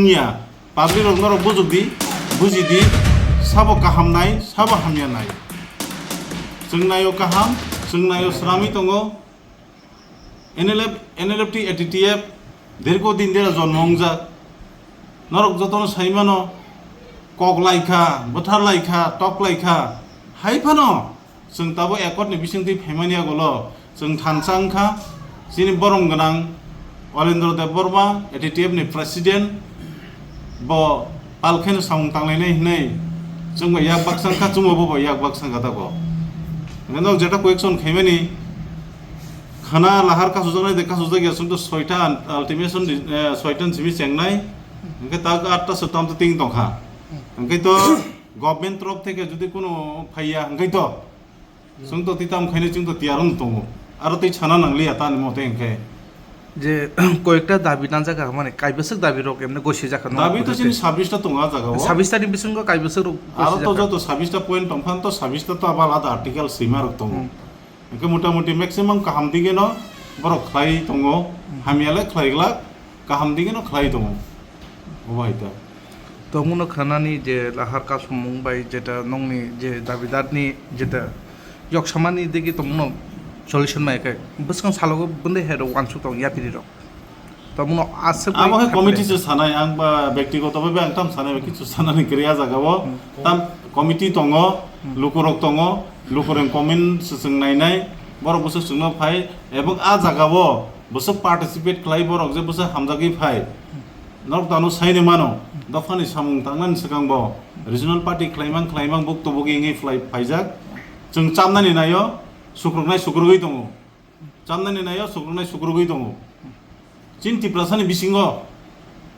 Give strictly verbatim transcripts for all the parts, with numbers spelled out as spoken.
Ya, public rok norok bujukdi, bujidi, sabo kaham nai, sabo hamya nai. Chwng naio kaham, chwng naio sramwi tongo. N L F, N L F T, A T T F, dirgo din dera jonmo wngjak. Norok jotono saimano, kok laikha, bwthar laikha, tok laikha. Hai phano, chwng tabuk accord ni bisingtwi phaimani agolo, chwng thansa wngkha, chini borom gwnang Olendro Debbarma, A T T F ni president, bo pal kheno samung tanglainai hinwi chwngbo yak baksa wngkha, chwngbo bobo yak baksa wngkha tabuk. Hwnkhe nok jeta question khaimani, khana lahar kasujaknai de kasujakya, chwngto soita ultimatum di, eh, soita ni simi chengnai, hwnkhe tak atta se tamto ting tongkha. Hwnkhe to government torof theke jodi kuno phaiya hwnkhe to, chwngto twi tamo khainai chwngto tiyar wng tongo. Aro tei sana nangliya tani mote hwnkhe. Je koyekta dabi nanjak, mane kaibwswk dabi rok emne gosi jakha no. Dabi to chini sabbish ta tongo a jaga o. Sabbish ta ni bisingo kaibwswk rok gosi jakha. Aro to joto sabbish ta point tongphan to sabbish ta to abo alada article sima rok tongo. Hmm. Hwnkhe mota moti maximum kaham dige no borok khlai tongo, hamya le khlai glak, kaham dige no khlai tongo. Obo hai ta. Tongmano khanani je lahar kasumung bai jeta nongni je dabidarni jeta yoksamani digi tongmano solution mai khe bwskang salogo bwndai hai rok uansuk tong yapiri rok. Tongmano aswk bai Abo hai khaphre. Committee se sanai, ang ba bektigoto bai ang tam sanai, kichu sanani kwrwi a jaga o. Hmm. Tam committee tongo, Hmm. lukurok tongo, lukurok comment se chwng nainai, borok bwswk chwngno phai, ebong a jaga o bwswk participate khlai borok je bwswk hamjagwi phai. Norok tano saini mano, dophani samung tangnani swkang bo regional party khlaimang khlaimang buk tubuk wngwi phlai phaijak. Chwng chamnani naio, sukruknai sukrugwi tongo. Chamnani naio, sukruknai sukrugwi tongo. Chini Tiprasani bisingo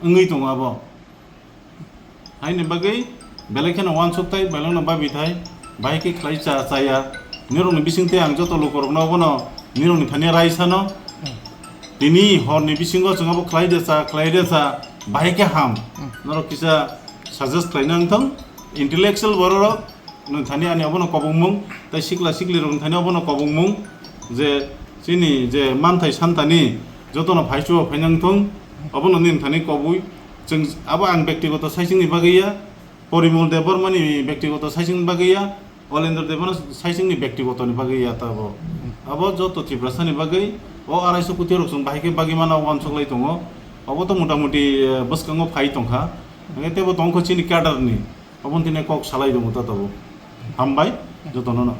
wngwi tongo abo. Haini bagwi belai kheno uansuk tai, belai no babi thai, bahai khe khlai cha chaya. Nirokni bising tei ang joto lukurokno obono nirokni thani rai sano. Tini horni bisingo chwng abo khlai de cha, khlai de cha, bahai khe ham. Hmm. Norok kisa suggest khlaina wngthong, intellectual bororok, nwng thani ani obono kobongmung, tei sikla siklirok nwng thani obono kobongmung, je chini je manthai santani jotono phaichuo phainang thung, obono nini thani kobui. Chwng abo ang bektigoto saichingni bagwi ya, Porimol Debbarmani bektigoto saichingni bagwi ya, Olendro Debbarma saichingni bektigotoni bagwi ya ta abo. Abo joto Tiprasani bagwi o arai so koti rok chwng bahai khe bagwi mana uansuk lai tongo. Obo to mota moti, eh, bwskango phai tongkha. Hwnkhe teibo tongkho chini cadre ni. Obo tini kok salai tongo ta tabuk. Hambai jotono no.